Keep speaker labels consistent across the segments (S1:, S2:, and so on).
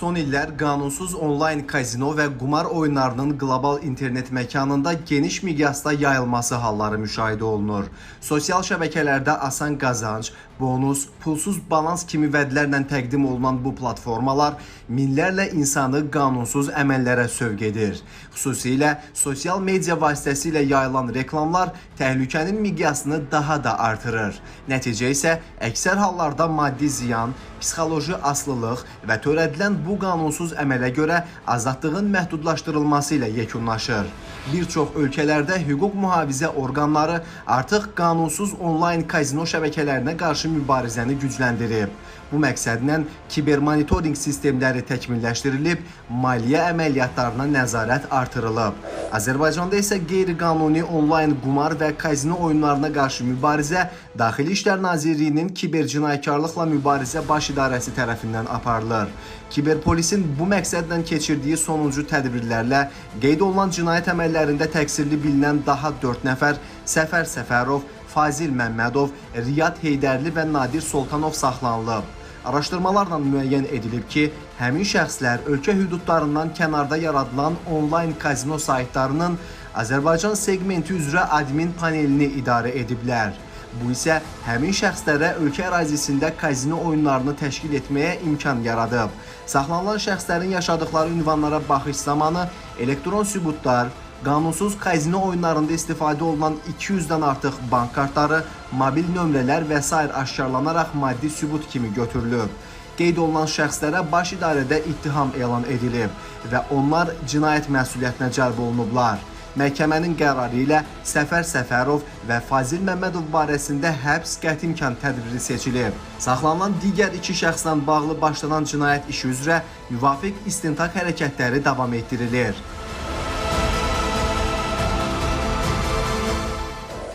S1: Son illər qanunsuz onlayn kazino və qumar oyunlarının qlobal internet məkanında geniş miqyasda yayılması halları müşahidə olunur. Sosial şəbəkələrdə asan qazanc, bonus, pulsuz balans kimi vədlərlə təqdim olunan bu platformalar minlərlə insanı qanunsuz əməllərə sövq edir. Xüsusilə sosial media vasitəsilə yayılan reklamlar təhlükənin miqyasını daha da artırır. Nəticə isə əksər hallarda maddi ziyan, psixoloji asılılıq və törədilən bu qanunsuz əmələ görə azadlığın məhdudlaşdırılması ilə yekunlaşır. Bir çox ölkələrdə hüquq mühafizə orqanları artıq qanunsuz onlayn kazino şəbəkələrinə qarşı mübarizəni gücləndirib. Bu məqsədlə kibermonitorinq sistemləri təkmilləşdirilib, maliyyə əməliyyatlarına nəzarət artırılıb. Azərbaycanda isə qeyri-qanuni onlayn qumar və kazino oyunlarına qarşı mübarizə Daxili İşlər Nazirliyinin Kibercinayətkarlıqla Mübarizə Baş İdarəsi tərəfindən aparılır. Kiberpolisin bu məqsədlə keçirdiyi sonuncu tədbirlərlə qeyd olunan cinayət əməllərində təqsirli bilinən daha 4 nəfər Səfər Səfərov, Fazil Məmmədov, Riyad Heydərli və Nadir Soltanov saxlanılıb. Araşdırmalarla müəyyən edilib ki, həmin şəxslər ölkə hüdudlarından kənarda yaradılan onlayn kazino saytlarının Azərbaycan seqmenti üzrə admin panelini idarə ediblər. Bu isə həmin şəxslərə ölkə ərazisində kazino oyunlarını təşkil etməyə imkan yaradıb. Saxlanılan şəxslərin yaşadıkları ünvanlara baxış zamanı elektron sübutlar, qanunsuz kazino oyunlarında istifadə olunan 200-dən artıq bank kartları, mobil nömrələr və sair aşkarlanaraq maddi sübut kimi götürülüb. Qeyd olunan şəxslərə baş idarədə ittiham elan edilib və onlar cinayət məsuliyyətinə cəlb olunublar. Məhkəmənin qərarı ilə Səfər Səfərov və Fazil Məmmədov barəsində həbs qəti imkan tədbiri seçilib. Saxlanılan digər iki şəxslə bağlı başlanan cinayət işi üzrə müvafiq istintaq hərəkətləri davam etdirilir.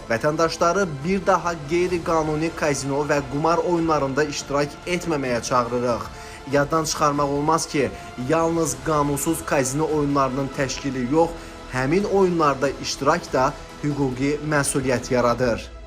S1: Vətəndaşları bir daha qeyri-qanuni kazino və qumar oyunlarında iştirak etməməyə çağırırıq. Yaddan çıxarmaq olmaz ki, yalnız qanunsuz kazino oyunlarının təşkili yox, həmin oyunlarda iştirak da hüquqi məsuliyyət yaradır.